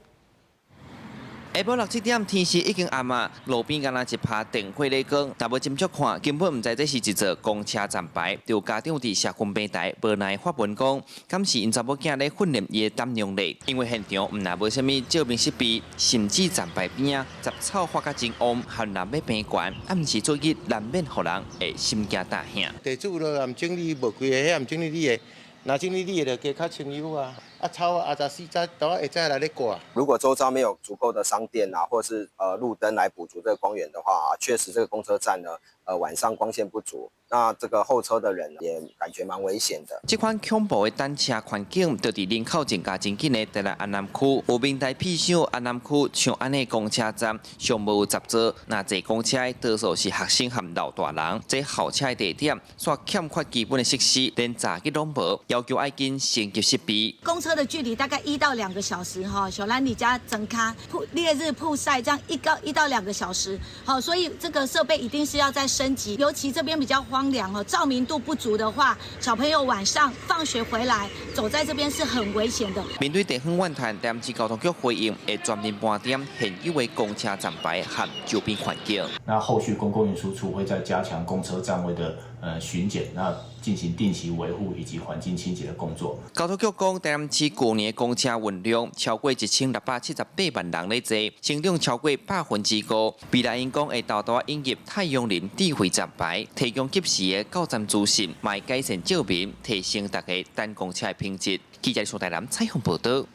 下晡六七點，天色已經暗啊，路邊敢若一拍電火咧光，若無斟酌看，根本毋知這是一座公車站牌。就家長佇社群平台無奈發文講，敢是𪜶查某囝咧訓練伊的膽量咧？因為現場毋但無啥物照明設備，甚至站牌邊仔雜草發甲真旺，予人欲爬懸，暗時作業難免予人會心驚膽嚇。地主都毋整理無規個，遐毋整理你的，若整理你的就加較清幽啊。啊草啊，十四早都會再來咧掛。如果周遭沒有足夠的商店啊，或是路燈來補足這個光源的話啊，確實這個公車站呢，晚上光線不足，那這個候車的人也感覺蠻危險的。這款恐怖的等車環境，就佇林口前加真近的台南安南區，有民代屁想安南區像按呢公車站上無有雜座，若坐公車的多數是學生和老大人，這候車的地點煞欠缺基本的設施，連閘機攏無，要求愛緊升級設備。公車車的距離大概1到2個小時，哈，小蘭你家整卡曝烈日曝曬，這樣1到2個小時，好，所以這個設備一定是要再升級。尤其這邊比較荒涼哦，照明度不足的話，小朋友晚上放學回來走在這邊是很危險的。面對地方怨嘆，台南市交通局回應會全面盤點現有的公車站牌和周邊環境。那後續公共運輸處會再加強公車站位的巡檢，那進行定期維護以及環境清潔的工作。交通局講，台南市舊年公車運量超過1678萬人咧坐，成長超過5%。未來𪜶講會沓沓引入太陽能智慧站牌，提供及時的到站資訊，嘛會改善照明，提升大家等公車的品質。記者蘇台南採訪報導。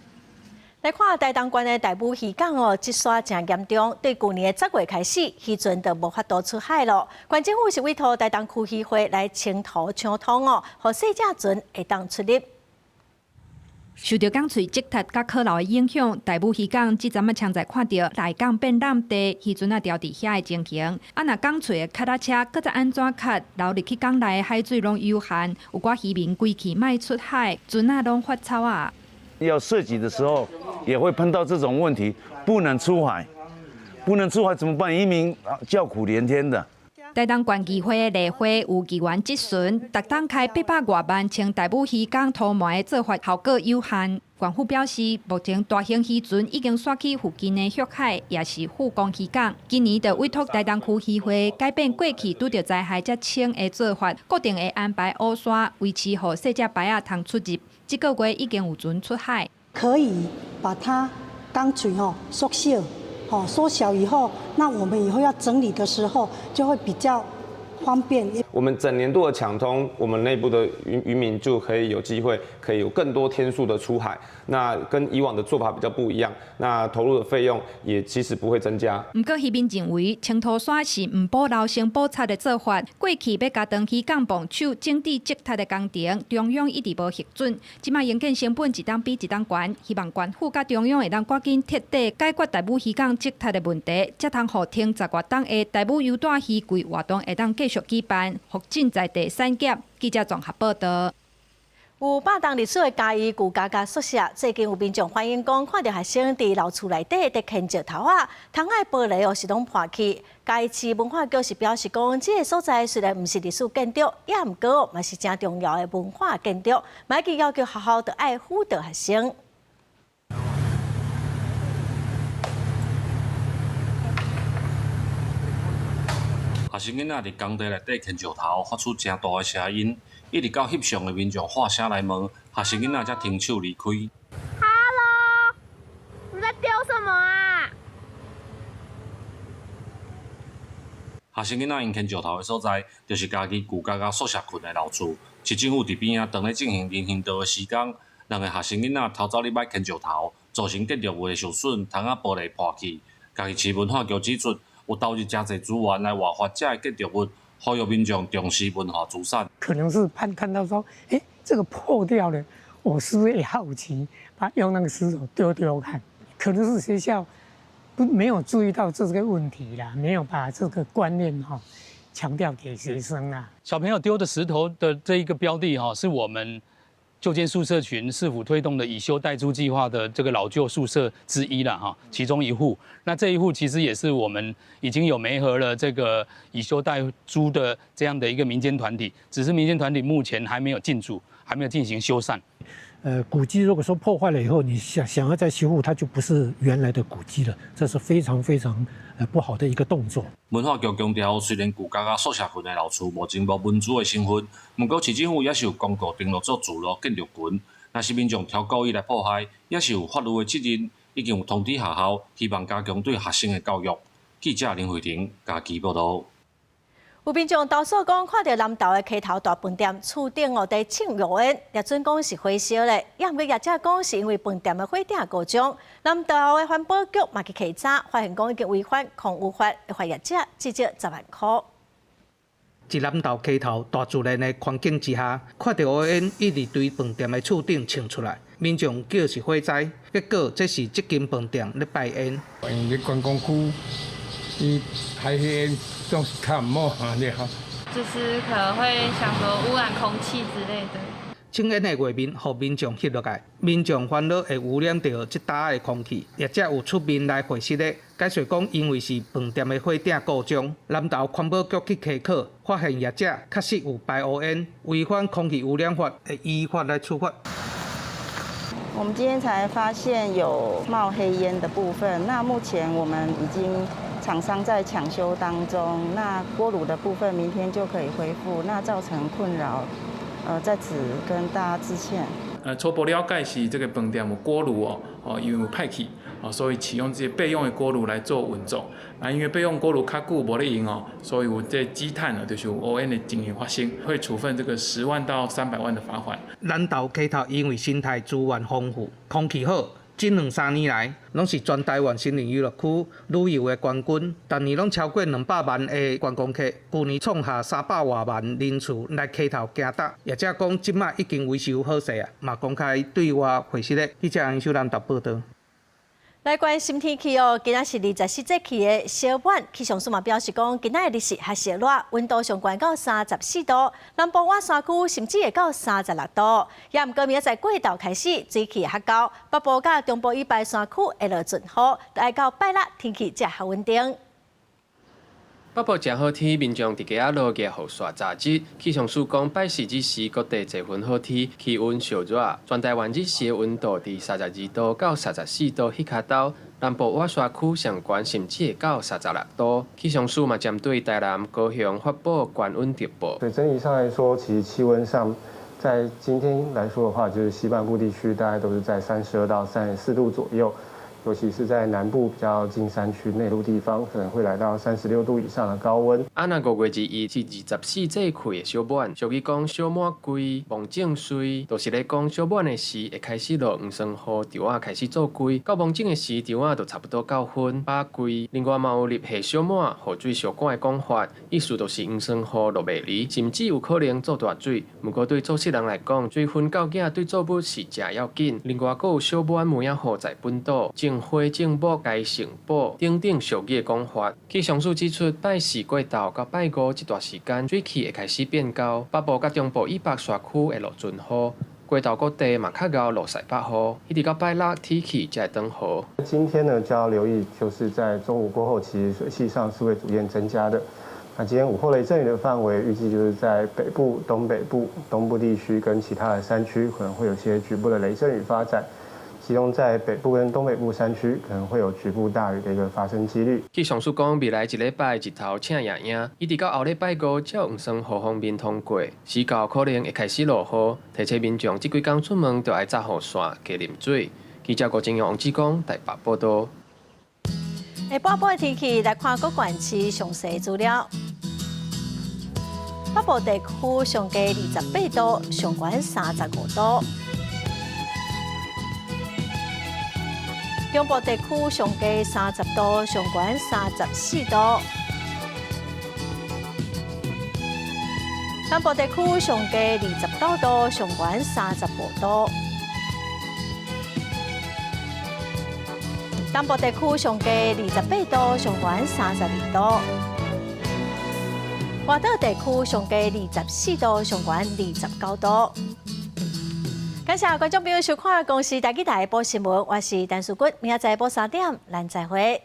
來看台東縣的大武漁港哦，積沙誠嚴重。對舊年的10月開始，漁船就無法度出海囉。縣政府是委託台東區漁會來清土搶通哦，予細隻船會當出入。受著港喙積塌佮可流的影響，大武漁港這陣仔常在看著內港變濫地，漁船仔牢佇遐的情形。啊，若港喙的腳踏車閣再按怎崁，流入去港內的海水攏有限，有寡漁民規氣莫出海，船仔攏發臭仔。要設計的時候，也會碰到這種問題，不能出海，不能出海怎麼辦？漁民叫苦連天的。台東縣議會例會有議員質詢，逐冬開800外萬清大武漁港塗膜的做法效果有限。縣府表示，目前大型漁船已經徙去附近的旭海，也是富岡漁港。今年就委託台東區漁會改變過去拄著災害才清的做法，固定會安排烏沙維持予細隻排仔通出入。這個月已經有船出海，可以把它港嘴吼縮小，吼縮小以後，那我們以後要整理的時候就會比較方便。我們整年度的搶通，我們內部的漁民就可以有機會，可以有更多天數的出海。那跟以往的做法比較不一樣，那投入的費用也其實不會增加。毋過漁民認為，清塗沙是毋保留先補拆的做法。過去欲加長漁港磅手整治積塌的工程，中央一直無核准。這擺營建成本一冬比一冬懸，希望縣府佮中央會當趕緊徹底解決大武漁港積塌的問題，才通予停10外冬的大武優帶魚季活動會當繼續舉辦，復振在地產業。記者綜合報導。有百棟歷史的嘉義舊家家宿舍，最近有民眾反映講，看著學生佇樓厝內底佇牽石頭仔，窗仔玻璃哦是攏破去。嘉義市文化局是表示講，這个所在雖然毋是歷史建築，也毋過嘛是誠重要的文化建築，嘛已經要求學校著愛輔導學生。學生囡仔佇工地內底牽石頭，發出誠大的聲音，一直到翕相的民眾喊聲來問，學生囡仔才停手離開。 Hello，你在丟什麼啊？學生囡仔𪜶牽石頭的所在，就是嘉義舊家家宿舍群的樓厝。市政府佇邊仔當咧進行人行道的施工，兩个學生囡仔偷走入來牽石頭，造成建築物的受損，窗仔玻璃破去。嘉義市文化局指出，有投入誠濟資源來活化這个建築物，呼籲民眾重視文化資產。可能是看看到說，欸，這個破掉了，我是不是也好奇，把用那個石頭丟丟看？可能是學校不沒有注意到這個問題啦，沒有把這個觀念哈強調給學生啦。小朋友丟的石頭的這一個標的哈，是我們舊建宿舍群市府推動的以修代租計劃的這個老舊宿舍之一了哈，其中一戶。那這一戶其實也是我們已經有媒合了這個以修代租的這樣的一個民間團體，只是民間團體目前還沒有進駐，還沒有進行修繕。古蹟如果說破壞了以後，你想想要再修復，它就不是原來的古蹟了，這是非常非常不好的一個動作。文化局強調，雖然舊家家宿舍群的樓厝目前無文資的身份，毋過市政府也是有公告登錄做聚落建築群。若是民眾挑故意來破壞，也是有法律的責任。已經有通知學校，希望加強對學生的教育。記者林慧婷嘉義報導。有民眾投訴講，看著南投的溪頭大飯店厝頂哦佇衝烏煙，業主講是火燒咧，也毋過業者講是因為飯店的火鼎故障。南投的環保局嘛去稽查，發現講已經違反空污法，罰業者至少10萬箍。佇南投溪頭大自然的環境之下，看著烏煙一直對飯店的厝頂衝出來，民眾叫是火災，結果這是這間飯店咧排煙。因為觀光區。伊排彼個總是較毋好對。就是可能會想說污染空氣之類的。青煙的畫面，予民眾翕落來，民眾煩惱會污染著這搭的空氣。業者有出面來回釋的，解釋講因為是飯店的火鼎故障，南投環保局去稽考，發現業者確實有排烏煙，違反空氣污染法，會依法來處罰。我們今天才發現有冒黑煙的部分，那目前我們已經廠商在搶修當中，那鍋爐的部分明天就可以恢復，那造成困擾，在此跟大家致歉。初步了解是這個飯店有鍋爐哦，因為有歹去，哦，所以啟用這個備用的鍋爐來做運作。啊，因為備用鍋爐較久無咧用哦，所以有這個積碳啊，就是有烏煙的情形發生，會處分這個10萬到300萬的罰款。南投溪頭因為生態資源豐富，空氣好，這兩三年來攏是全台灣森林遊樂區旅遊的冠軍，逐年攏超過200萬的觀光客，舊年創下300外萬人次來溪頭行踏。業者講，這擺已經維修好勢啊，嘛公開對外回釋的。記者楊秀蘭台報導。來關心天氣哦，今仔是24節氣的小滿，氣象署嘛表示講，今仔的日時較燒熱，溫度上懸到34度，南部倚山區甚至會到36度。也毋過明仔載過晝開始水氣會較厚，北部佮中部以北山區會落陣雨，愛到拜六天氣才較穩定。北部誠好天，民眾佇街仔落舉雨傘遮日。氣象署講，拜四日時各地濟雲好天，氣溫燒熱。全台灣日時的溫度佇32度到34度彼跤兜，南部倚山區上懸甚至會到36度。氣象署嘛針對台南、高雄發布高溫特報。對整體上來說，其實氣溫上，在今天來說的話，就是西半部地區大概都是在32到34度左右。尤其是在南部比較近山區內陸地方，可能會來到36度以上的高溫。啊，若5月21是24節氣的小滿，俗語講小滿歸，芒種穗，就是咧講小滿的時會開始落黃霜雨，稻仔開始做歸；到芒種的時，稻仔就差不多到分把歸。另外嘛有立夏小滿，雨水相趕的講法，意思就是黃霜雨落袂離，甚至有可能做大水。毋過對做事人來講，水分夠額對作物是誠要緊。另外，閣有小滿梅仔雨在本島，種花種木該成補等等俗語的講法。氣象署指出，拜四過晝到拜五這段時間，水汽會開始變厚，北部佮中部以北山區會落陣雨，過晝各地嘛較𠢕落西北雨，一直到拜六天氣才會轉好。今天呢，就要留意，就是在中午過後，其實水汽上是會逐漸增加的。那今天午後雷陣雨的範圍，預計就是在北部、東北部、東部地區跟其他的山區，可能會有些局部的雷陣雨發展。其中在北部跟東北部山區可能會有局部大雨的一個發生幾率。氣象署講，未來一禮拜日頭請影影，一直到後禮拜五才有黃霜雨鋒面通過，時到可能會開始落雨。提醒民眾這幾工出門就愛紮雨傘，加啉水。記者郭正陽、王志剛台北報導。下晡晡的天氣來看各縣市詳細資料。北部地區上低28度，上懸35度。中部地區上低30度，上懸34度；南部地區上低29度，上懸35度；東部地區上低28度，上懸32度；外島地區上低24度，上懸29度。感謝觀眾朋友收看《公視台語台》報新聞，我是陳淑君，明仔載晡3點，咱再會。